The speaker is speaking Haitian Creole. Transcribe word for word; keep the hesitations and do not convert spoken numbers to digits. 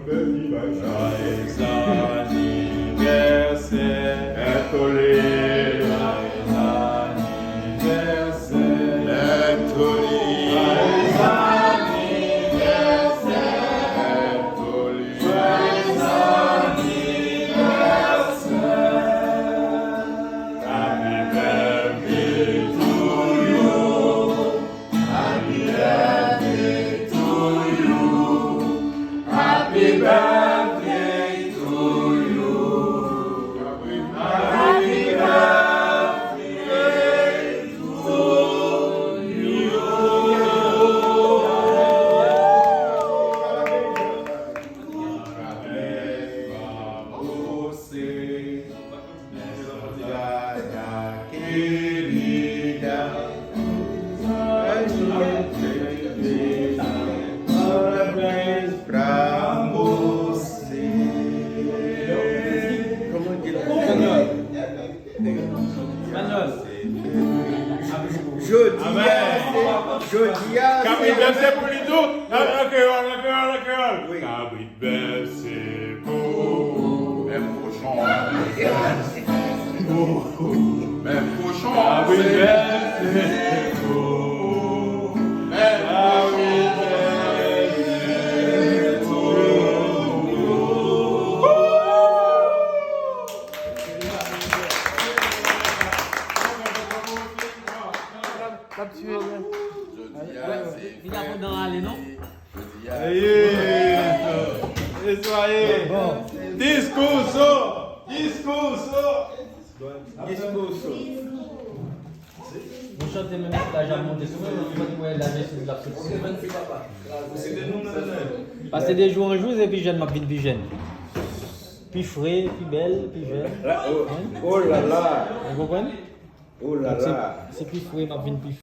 Joyeux anniversaire. Joyeux anniversaire. Joyeux anniversaire. Happy birthday to you. Happy birthday to you. Happy birthday to you. Happy birthday to you. Kòman di l? Espanyòl. Jodi a, se, jodi a, se Kabrit bèf se pou li tou. An, an kreyòl, an kreyòl, an kreyòl. Wi. Kabrit bèf se pou ou. Menm kochon. Menm kochon. Kabrit bèf se pou ou. Menm kochon. Kabrit bèf se pou ou. L ap tiye, men. Jodi a, se Li pa pran dan ale, non? Jodi a, Ey, se soirée. Bon. Discurso, discurso. Discurso. Nou chante menm si laj ap monte sou mwen, nou fè kwè laj Jezi l ap soti sou mwen. Pase de jou an jou, se pi jèn m ap vin pi jèn. Pi fre, pi bèl, pi jèn. Oh, oh la la. Ou konprann? Oh la la. Se pi fre m ap vin pi fre.